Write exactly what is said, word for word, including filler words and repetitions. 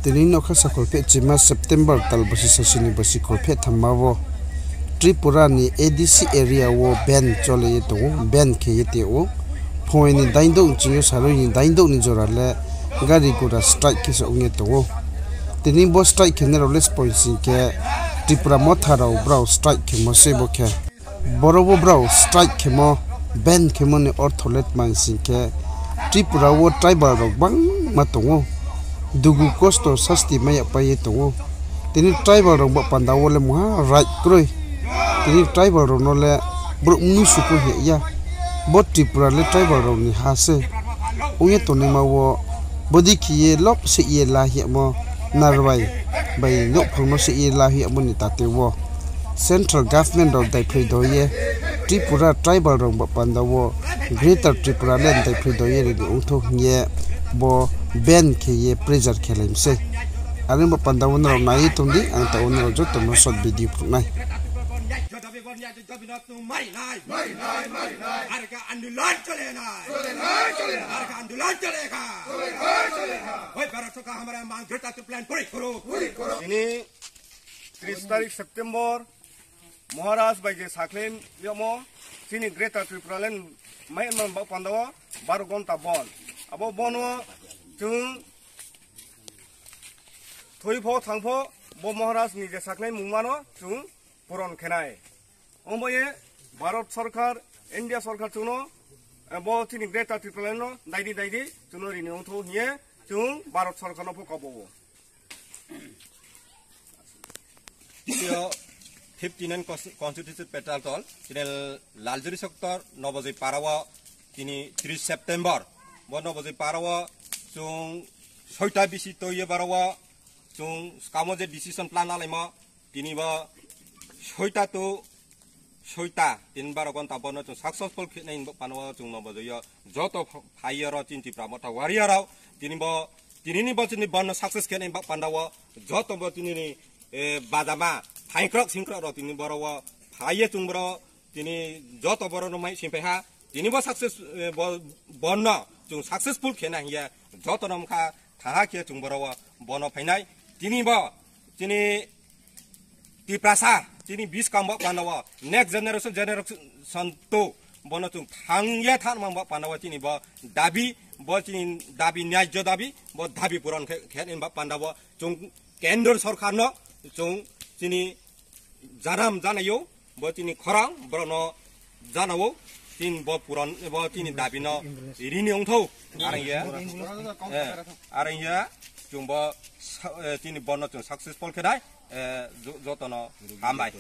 Tini nokha sakhol pheh chima September tal bosi sasi ni bosi khol pheh thamma wo Tripura ni A D C area wo ban chole ye tong ou, ban khe ye tong ou. Phung ni daindouh ching yo sarui ni daindouh ni jora le gari gura strike khe se ong ye tong ou. Tini bo strike khe nai rao le spoi sing khe Tripura Motha rao brao strike khemo se bo khe. Boro wo brao strike khemo, ban khemo ni ortho le tma sing khe Tripura wo tribal rao gbangma tong ou. Dugu kosto sasti mai ya pai ye tong ou. Tini tribal rao ba panda wo le mungha right kroi. Tini tribal rao no le brouh mnusu pho hing ya. Bo Tripura le tribal rao ni ha se. Ong ye tongnaima wo bodei khe ye lop se ye la hing yamo, narbai bai nouhphang no se ye la hing yamo ni tate wo central government rao daiphroi do ye Tripura tribal rao ba panda wo Greater Tripura land daiphroi do ye ri ni ongthou hing ye bo ban khe ye pressure khe lai mi sei. Are ba panda wo nrao nai ye tong di, ang ta wo nrao joto no short video phruh nai. Tini tris tarik September, Maharaj bai je sakhlai yagmo, chini Greater Tripura land mai man ba panda wo baro gonta bon. Abo bon wo chung thoi pho thang pho bo Maharaj ni je sakhlai mungma no chung puron khe nai. Ongba ye Bharat sorkar, India sorkar chung no, bo chini Greater Tripura land no dai di dai di chung no ri ni ongthou hing ye chung Bharat sorkar no pho kabo ou. Tini yo fifty nine cons-, constituency Petaltol, tini Laljuri sector Nobojoi para wo, tini tris September, bo Nobojoi para wo chung soita bisi toi ye baro wo chung skamo je decision plan nalaimo, tini bo soita to soita, tini baro gonta bon no chung successful khe nai ba panda wo chung Nobojoi yo joto pha-, phai ye ro chini Tipra Motha warrior rao, tini bo, tini ni bo chini bon no success khe nai ba panda wo joto bo tini ni, eh, bajama, phaingkrok singkrok rao tini boro wo phai ye chung boro tini joto boro no mai sing phai ha. Tini bo success, eh, bo, bon no chung successful khe nai hing ye joto no mkha thaha khe chung boro wo bon no phai nai. Tini bo chini Tiprasa, chini buskang ba panda wo next generation, generation to bo no chung thang ye thanngma ba panda wo chini bo dabi, bo chini dabi, nyaijo dabi, bo dabi puron khe, khe nai ba panda wo chung kendro sorkar no chung chini janam janai ou, bo chini khorang, boro no jana ou, chini bo puron, bo chini dabi no ri ni ongthou, are ong ye, eh, are ong ye, chung bo sa-, eh, chini bon no chung successful khe nai, eh, jo-, joto no hambai.